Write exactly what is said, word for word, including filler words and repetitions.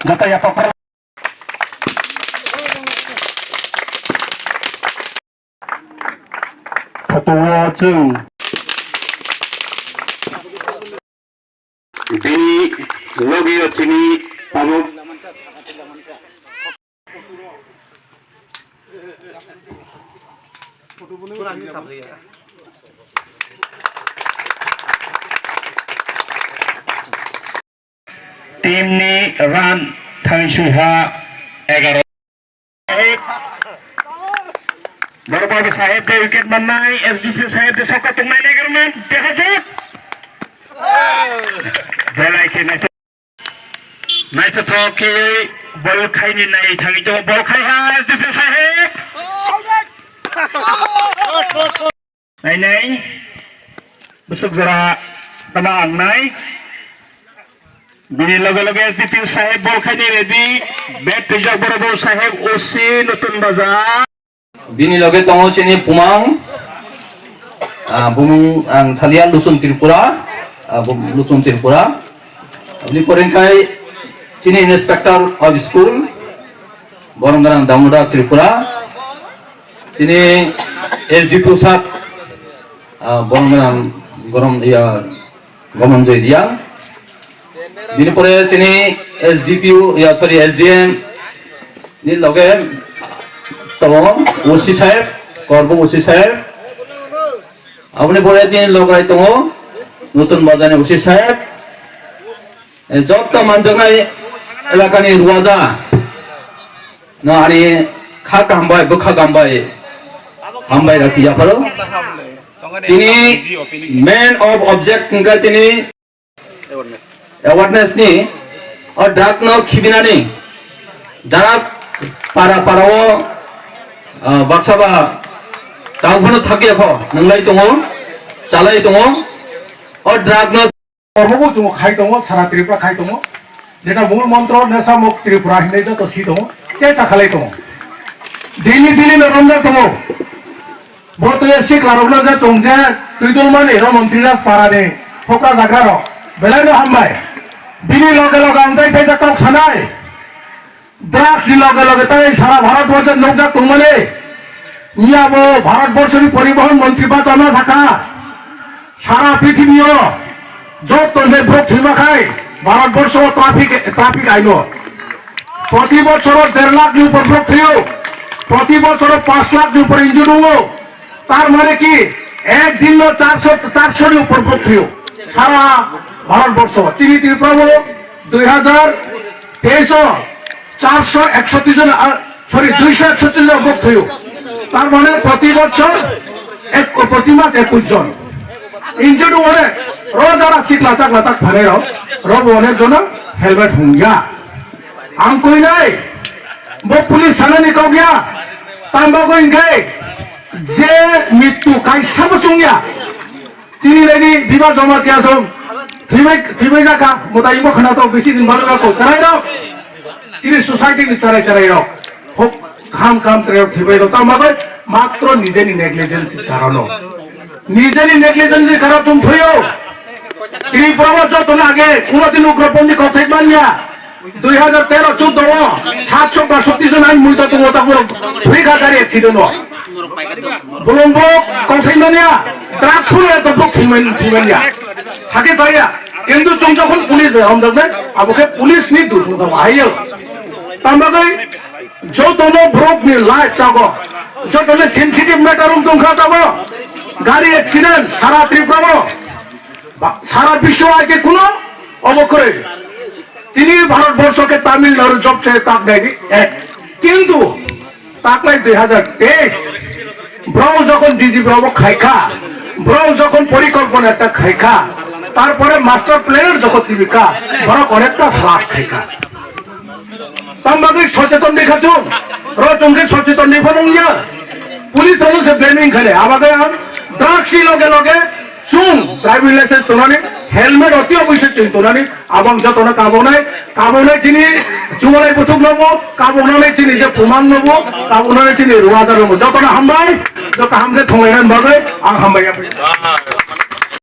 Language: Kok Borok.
Joto yapha phar. Photo-o chwng. Bini logi o chini tabuk. Team ni run thangsuiha egaroh. Saheb. Borbabu Saheb de wicket mannai, S D P O Saheb de sokha tongnai, Negerman dehajak. Belai khe naithothok khe bol khaini nai thangwi tongo, bol khai ha S D P O Saheb. Nai nai, bwswk jora tama ang nai. Bini loge loge S D P O Saheb bol khaini ready. Bat twijak Borbabu Saheb, O C Nutun Bazar. Bini loge tongo chini bumang, ah, bumung ang salia Luchun Tripura, ah, bum-, Luchun Tripura. Aboni pore khai chini inspector of school, Borom Gwnang Damodar Tripura. Chini S D P O sir, ah, Borom Gwnang Gorom, iya, Gomonjoy Reang. Bini pore chini S D P O, ya, sorry, S D M ni loge tongo O C saheb, Korbo O C saheb. Aboni pore chini logai tongo Nutun Bazar ni O C saheb. Eh, joto manjaknai elakani ruwaja no ani kha kaham bai, bwkha kaham bai, hambai rok yapharo. Tini main of object hwnkha tini awareness ni, o drug no khibinani, drug para para o, ah, baksa ba tang phano thakya kho, nwnglai tongo, chalai tongo, o drug no. Kormo bo chwng khai tongo, sara Tripura khai tongo, jeta mul montro nesa muk Tripura hinwi joto si tongo, chesta khalai tongo, daily daily no romjak tongo. Bo twi sikla rokno je chwng je twidulmani ro montri raj para ni phokra jagra rok belai no hambai. Bini loge loge ang tai tai kok sanai. Drugs ni loge loge tai sara Bharat borjo nukjak tongmani. Miya bo Bharat borso ni poribohon montri bachana sakha. Sara prithibio joto je borok thwima khai Bharat borso traffic, traffic aino. Proti bochoro der lakh ni upor borok thwio. Proti bochoro panch lakh ni upor injured wngo. Tar mane ki, ek din no charso, charso ni upor borok thwio. Sara Bharat borso. Chini Tripura o dui hajar teis o charso eksotti jon, ah, sorry, duiso eksotti jon borok thwio. Tar mane proti bochor ek, proti mas ekush jon. Injured onek, ro jara sikla chakla tak phanai rok, ro bo onek jono helmet hung ya. Ang koi nai, bo police sana ni kok ya, tamba koi hingke, je mitu kaisa bo chung ya. Chini lady Biba Jamatia song, thibai, thibai jaka, mota imo khana to bisi din balu ko, charai rok. Chini society ni charai charai rok. Hok, kham kham charai rok thibai rok. Tamba koi, matro nijeni negligence karano. Nijeni negligence karano tum thuyo. Tripura o joto na age, kuno din ugropondi kothek manya. Dui hajar tero chuddo o satso basoti jon ain muitu tongo, ta borok thwi kha gari accident o. Bolong bo kongthai mania, truck phuru ya to bok thwimani, thwimani ya. Sake saya, kintu chwng jokhon police bai hamjaknai, abo khe police ni dusung tamo hayo. Tamo bai jotono borok ni life tago, jotono sensitive matter wng tongkha tago. Gari accident sara Tripura o, ba-, sara biswo aike kuno obo kwrwi. Tini Bharat borsho khe Tamil Nadu job se tak dai di ek. Kintu taklai dui hajar teis, bro jokhon D G P obo khaikha, bro jokhon porikolpona ekta khaikha, tarpore master plan jokhon tibikha, borok onekta flash khaikha. Tambagwi socheton dekha chung, ro chungkhe socheton dekha nungya. Police rano se blaming khale, abagai ang drugs ni loge loge Chwng driving license tonani, helmet oti oboise chwng tonani, abang jotono kabonai, kabonai chini chumalai buthuk nobo, kabonai chini je pumang nobo, kabonai chini ruwajar nobo, jotono hambai, joto hamkhe thonglainani bagwi ang hambai.